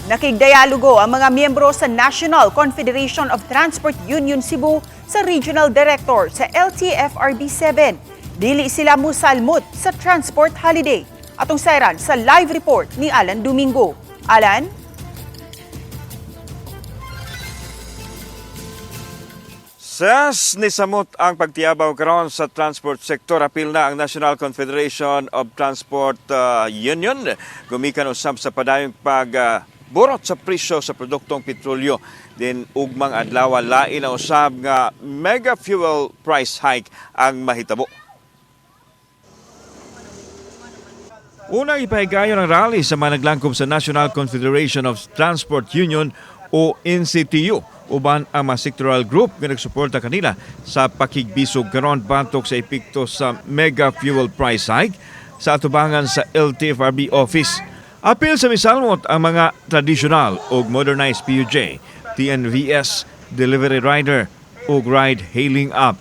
Nakigdialogo ang mga miyembro sa National Confederation of Transport Union Cebu sa Regional Director sa LTFRB 7. Dili sila musalmot sa transport holiday. Atong sayran sa live report ni Alan Domingo. Alan? Ses nisamot ang pagtiyabaw karon sa transport sector, apil na ang National Confederation of Transport Union gumikan usab sa padayong pag burot sa presyo sa produktong petrolyo din ugmang adlaw lain na usab nga mega fuel price hike ang mahitabo. Unang ipahigayon ang rally sa mga naglangkob sa National Confederation of Transport Union o NCTU uban ang mga sectoral group nga nagsuporta kanila sa pakigbisog karon batok sa epekto sa mega fuel price hike sa atubangan sa LTFRB office. Apil sa misalmot ang mga traditional ug modernized PUJ, TNVS, delivery rider ug ride hailing app.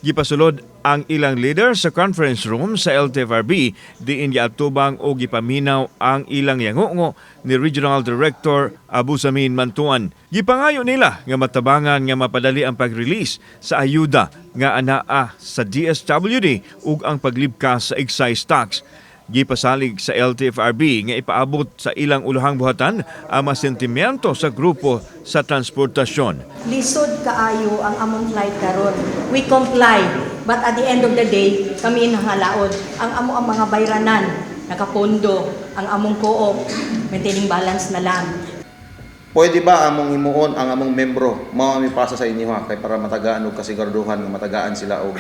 Gipasulod ang ilang leader sa conference room sa LTFRB diin giatubang o gipaminaw ang ilang yangungo ni Regional Director Abu Samin Mantuan. Gipangayo nila nga matabangan nga mapadali ang pag-release sa ayuda nga anaa sa DSWD ug ang paglibkas sa excise tax. Gipasalig sa LTFRB nga ipaabot sa ilang ulahang buhatan ang mga sentimiento sa grupo sa transportasyon. Lisod kaayo ang among flight karon. We comply, but at the end of the day, kami nahalaod. Ang amo ang mga bayranan, nakapondo, ang among co-op, maintaining balance na lang. Pwede ba among himuon ang among membro mao mi pasa sa inyo ha kay para matagaan og kasiguraduhan nga matagaan sila og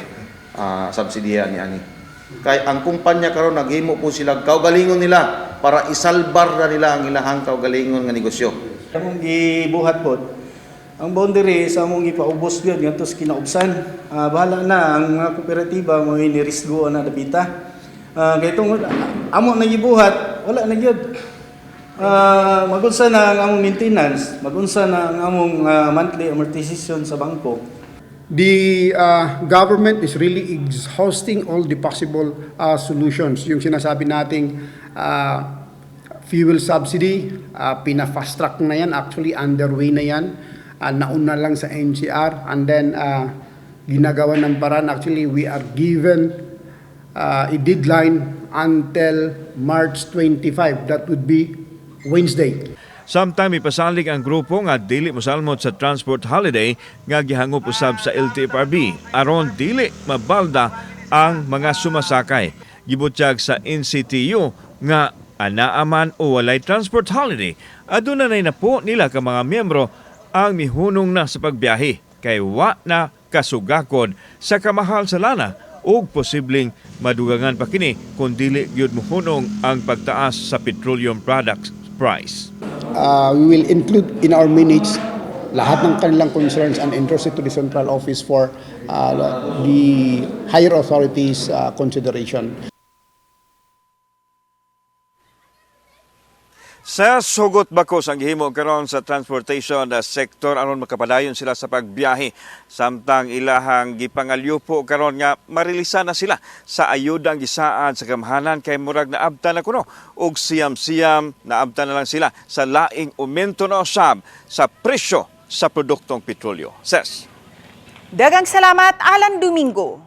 subsidiya ni ani. Kay ang kumpanya karon naghimo po sila kaugalingon nila para isalbar na nila ang ilahang kaugalingon nga negosyo. Among gibuhat pod ang boundary sa among gipaubos gyud ngadto sa kinaubsan. Bahala na ang mga kooperatiba mo inirisgo na dapita. Kay tungod amo na gibuhat, wala na gyud. Magunsa na ang among maintenance, magunsa na ang among monthly amortization sa bangko. The government is really exhausting all the possible solutions. Yung sinasabi nating fuel subsidy, pina-fast track na yan, actually underway na yan. Nauna lang sa NCR and then ginagawa ng paraan. Actually, we are given a deadline until March 25. That would be Wednesday. Samtang mipasalig ang grupo nga dili mosalmot sa transport holiday nga gihangop usab sa LTFRB aron dili mabalda ang mga sumasakay. Gibutyag sa NCTU nga anaaman o walay transport holiday, aduna nay napo nila ka mga miyembro ang mihunong na sa pagbiyahe kay wa na kasugakod sa kamahal sa lana ug posibleng madugangan pa kini kung dili gyud mohunong ang pagtaas sa petroleum products price. We will include in our minutes lahat ng kanilang concerns and endorse it to the central office for the higher authorities' consideration. Sa sugot bakos ang gihimo karon sa transportation sector aron makapadayon sila sa pagbiyahe samtang ilahang gipangalyupo karon nga marilisa na sila sa ayudang gisaad sa gamhanan kay murag naabta na kuno og siyam-siyam naabta na lang sila sa laing aumento na usab sa presyo sa produktong petrolyo. Ses. Dagang salamat, Alan Domingo.